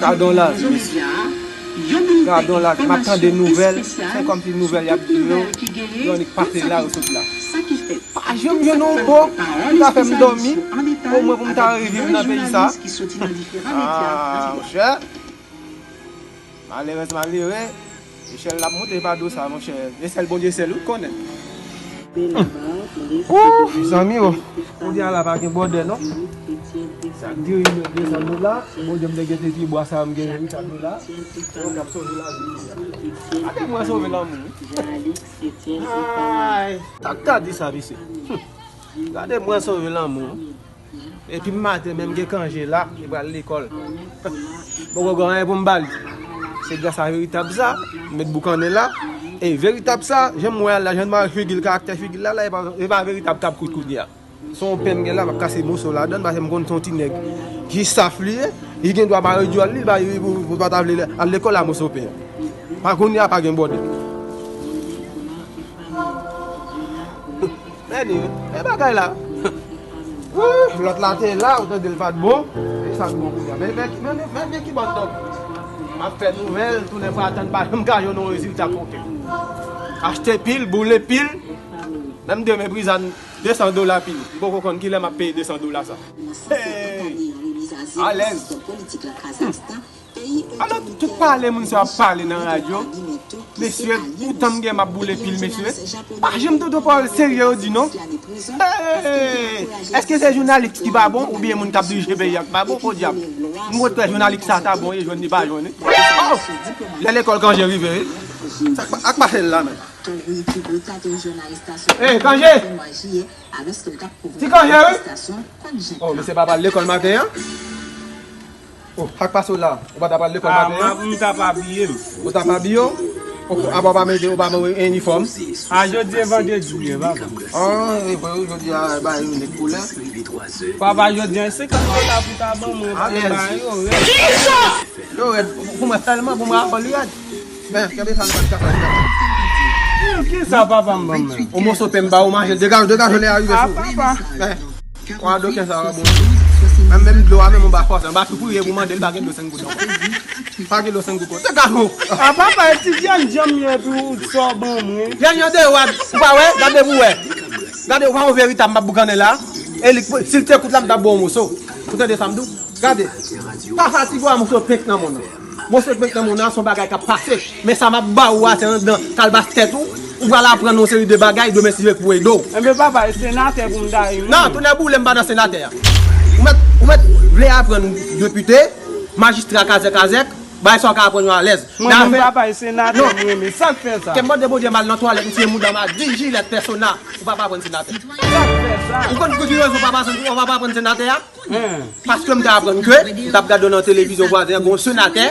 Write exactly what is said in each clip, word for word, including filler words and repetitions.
Gadon la, mesye. Gadon la, m ap tande nouvèl, se kòmsi nouvèl y ap di yo, yo annik pase la, yo sot la. Pa janm jwenn yon bon ki ka fè m dòmi, omwen pou m ta reviv nan peyi sa. Ah, monchè. Malerèz malere, echèl l ap monte pa do sa, monchè. E sèl Bondye sèl ou konnen. Ooh, zanmi o, kounye a la pa gen bòdè non. Sa k diri yo desann dola, Bondye m te gen te pye bwa sa m gen kat dola. Yo k ap sove lavi m. Gade mwen sove lanmou. Ay, sa k ta di sa, mesye? Gade mwen sove lanmou. Epi maten menm gen kanje la, li pral lekòl. Poko gen anyen pou m ba li. Se gras a veritab sa, m met boukannen la. E veritab sa, jan m wè l la, jan m wè figi l, karaktè figi l la, la, e pa, e pa veritab k ap kout kounye a. Se yon pen m gen la, m ap kase moso ladan l, paske m konn se yon ti nèg ki saf li ye, li gen dwa bare dyòl li, li pa, li, pou, pou pa ta vle al lekòl a moso pen. Pa kounye a, pa gen bòdè. Men, e bagay la. Ooh, lòt la te la, ou tande l pa t bon. E sa k bon kounye a. Men, men, men, men, men ki bòt dòk. M ap fè nouvèl, tounen fwa tann pa janm ka jwenn yon rezilta koken. Achte pil, boule pil. Menm demen prizàn desan dola pil. M poko konn kilè m ap peye desan dola sa. Hey! Alèz. Alò, tout pale moun sa yo ap pale nan radyo. Mesye, poutan m gen m ap boule pil, mesye. Pa janm tande yon pawòl serye yo di non. Hey! Èske se jounalis ki pa bon oubyen moun k ap dirije peyi a ki pa bon? Podyab. M wè jounalis sa ta bon, e jwenn li pa jwenn. Oh! Lè lekòl kanje rive, wi. Sa k pa, ak pase l la menm. Hey, kanje! Ti kanje, wi! Oh, misye pa pral lekòl maten an? Oh, sa k pase w la? Ou pa ta pral lekòl maten an? Ah, m t ap abiye m. Ou t ap abiye w? Ou, apa w pa mete, ou pa mete inifòm? Ah, jodi e vandredi ye, papa. Ah, e vre wi, jodi a bay yon nèg koulè. Papa, jodi a senkant dola pou ta ban mwen, papa, ba yo rèd. Yo rèd, pou mwen sèlman, pou mwen apò li rèd. Men, kenbe sa, nou pa t ka fè sa. Kisa papa m ban mwen? Yon moso pen m ba ou manje, degaje, degaje lè a rive sou. Ah, papa. Men, kwa doken sa va bon. Menm, menm dlo a, menm ou pa fòse, m pa tou priye pou mande l, pa gen dlo senk goud ankò. Pa gen dlo senk goud ankò. Degaje w. Ah, papa, etidyan djanm ye pou sa w ban mwen. Dènye de wad, ou pa wè? Gade pou wè. Gade, ou pa yon veritab, m ap boukannen la. E li, si l te kout la, m t ap ba w moso. Ou tande sa m di w? Gade. Pa fatige w a moso penk nan moun nan. Moso penk nan moun nan, se yon bagay k ap pase. Men sa m ap ba ou a, se anndan kalbas tèt ou. Ou pral aprann yon seri de bagay, demen si Dye vle pou ede w. Enben, papa, e senatè pou m ta ye, non? Non, tounen boule m pa nan senatè a. Ou mèt, ou mèt vle aprann depite, majistra, kazèk, kazèk, bagay sa w ka aprann yo alèz. Mwen menm, papa, e senatè m renmen. Sa k fè sa? Kè m mande Bondye m al nan twalèt, m siye mouda m a dis jilèt pèsona. Ou pa pa aprann senatè. Sa k fè sa? Ou konn pou ki rezon papa, ou pa pa aprann senatè a? Paske m te aprann ke m t ap gade nan televizyon vwazen an, gen yon senatè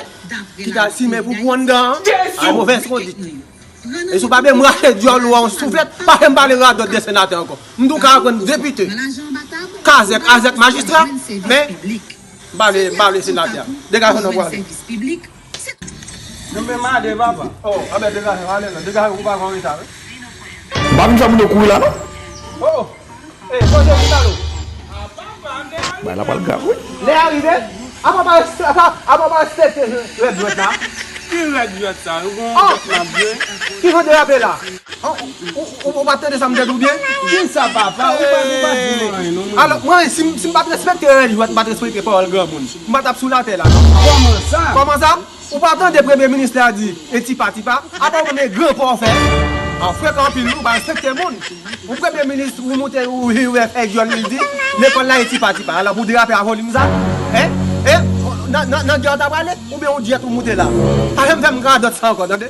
ki ta simen poupou anndan an. Ay, movèz kondit. E si w pa byen m rache dyòl ou a yon souflèt, pa fè m pale radòt de senatè ankò. M tou ka aprann depite, kazèk, azèk, majistra, men m pa vle, m pa vle senatè a. Degaje w nan vwazen. Nou menm ale, papa. Oh, anben degaje w, ale non. Degaje w pou pa pran reta, wi. M pa vin fè moun yo kouri la, non. Oh! Ey, kote ou talon? Bay la pral grav, wi. Lè a rive, apa pa, apa, apa pa respekte rèd jwèt la? Ki rèd jwèt sa? Ou gon jwèt n ap jwe? Ki jan de rape la? Ou, ou, ou, ou pa tande sa m tande ou byen? Ki sa, papa? Ou pa, ou pa di nou anyen, non, mwen. Alò, mwen, si m, si m pa t respekte rèd jwèt, m pa t respekte pawòl granmoun, m pa t ap sou latè la, non. Kòman sa? Kòman sa? Ou pa tande premye minis la di, e tipa tipa, apa ou menm e gran pa w fè? An frekan anpil wi, ou pa respekte moun. Ou premye minis, ou moute, ou rive fè dyòl li di, lekòl la e tipa tipa. Alò pou derape a volim sa? Hein? E, nan, nan, nan djè w ta prale? Oubyen ou dyèt ou moute la? Pa janm fè m radòt sa ankò, tande?